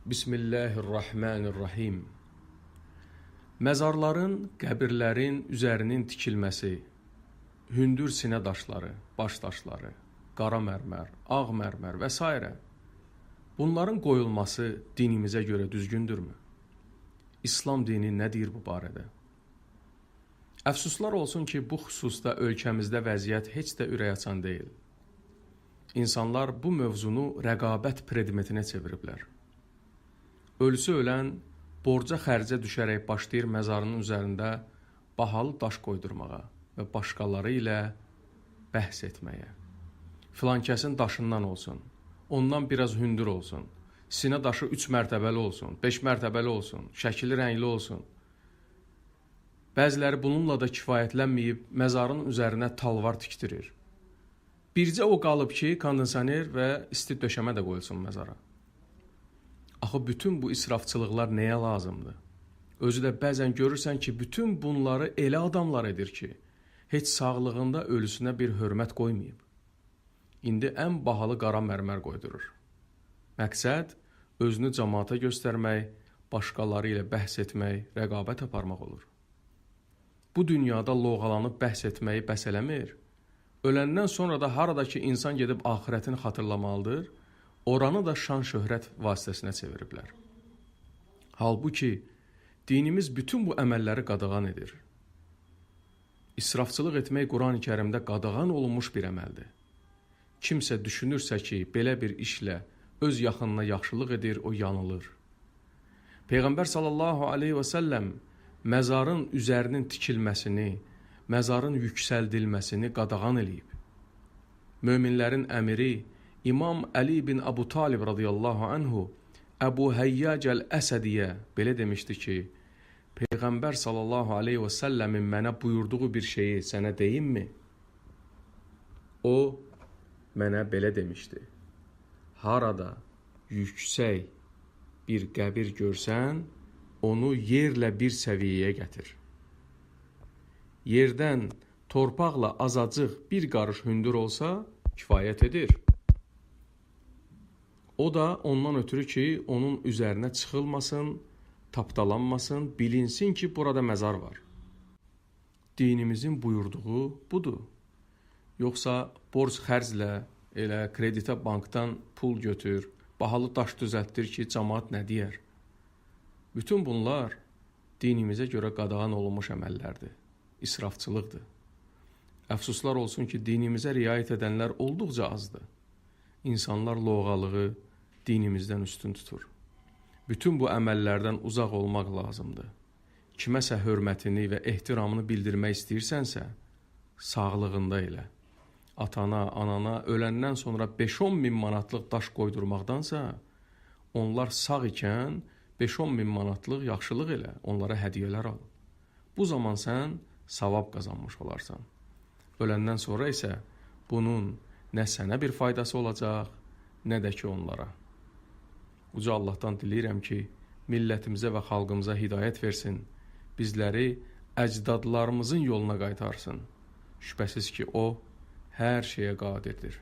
Bismillahirrahmanirrahim. Məzarların, qəbirlərin üzərinin tikilməsi, hündür sinə daşları, baş daşları, qara mərmər, ağ mərmər və s. Bunların qoyulması dinimizə görə düzgündürmü? İslam dini nə deyir bu barədə? Əfsuslar olsun ki, bu xüsusda ölkəmizdə vəziyyət heç də ürəkaçan deyil. İnsanlar bu mövzunu rəqabət predmetinə çeviriblər. Ölüsü ölən borca xərcə düşərək başlayır məzarının üzərində bahalı daş qoydurmağa və başqaları ilə bəhs etməyə. Filankəsin daşından olsun, ondan biraz hündür olsun, sinə daşı 3 mərtəbəli olsun, 5 mərtəbəli olsun, şəkili rəngli olsun. Bəziləri bununla da kifayətlənməyib məzarın üzərinə talvar tikdirir. Bircə o qalıb ki, kondisioner və isti döşəmə də qoyulsun məzara. Axı bütün bu israfçılıqlar nəyə lazımdır? Özü də bəzən görürsən ki, bütün bunları elə adamlar edir ki, heç sağlığında ölüsünə bir hörmət qoymayıb. İndi ən bahalı qara mərmər qoydurur. Məqsəd özünü camaata göstərmək, başqaları ilə bəhs etmək, rəqabət aparmaq olur. Bu dünyada loğalanıb bəhs etməyi bəs eləmir. Öləndən sonra da haradakı insan gedib axirətini xatırlamalıdır, oranı da şan-şöhrət vasitəsinə çeviriblər. Halbuki dinimiz bütün bu əməlləri qadağan edir. İsrafçılıq etmək Quran-ı Kərimdə qadağan olunmuş bir əməldir. Kimsə düşünürsə ki, belə bir işlə öz yaxınına yaxşılıq edir, o yanılır. Peyğəmbər sallallahu aleyhi və səlləm məzarın üzərinin tikilməsini, məzarın yüksəldilməsini qadağan eləyib. Möminlərin əmiri İmam Əli bin Əbu Talib radiyallahu anhu Əbu Həyyac əl-Əsədiyə belə demişdi ki, Peyğəmbər sallallahu aleyhi və səlləmin mənə buyurduğu bir şeyi sənə deyimmi? O mənə belə demişdi: Harada yüksək bir qəbir görsən, onu yerlə bir səviyyəyə gətir. Yerdən torpaqla azacıq bir qarış hündür olsa, kifayət edir. O da ondan ötürü ki, onun üzərinə çıxılmasın, tapdalanmasın, bilinsin ki, burada məzar var. Dinimizin buyurduğu budur. Yoxsa borc xərclə, elə kreditə bankdan pul götür, bahalı daş düzəltdir ki, camaat nə deyər? Bütün bunlar dinimizə görə qadağan olunmuş əməllərdir, israfçılıqdır. Əfsuslar olsun ki, dinimizə riayət edənlər olduqca azdır. İnsanlar loğalığı dinimizdən üstün tutur. Bütün bu əməllərdən uzaq olmaq lazımdır. Kiməsə hörmətini və ehtiramını bildirmək istəyirsənsə, sağlığında elə. Atana, anana öləndən sonra 5-10 min manatlıq daş qoydurmaqdansa, onlar sağ ikən 5-10 min manatlıq yaxşılıq elə, onlara hədiyyələr al. Bu zaman sən savab qazanmış olarsan. Öləndən sonra isə bunun nə sənə bir faydası olacaq, nə də ki onlara. Uca Allahdan diləyirəm ki, millətimizə və xalqımıza hidayət versin, bizləri əcdadlarımızın yoluna qaytarsın. Şübhəsiz ki, o hər şeyə qadirdir.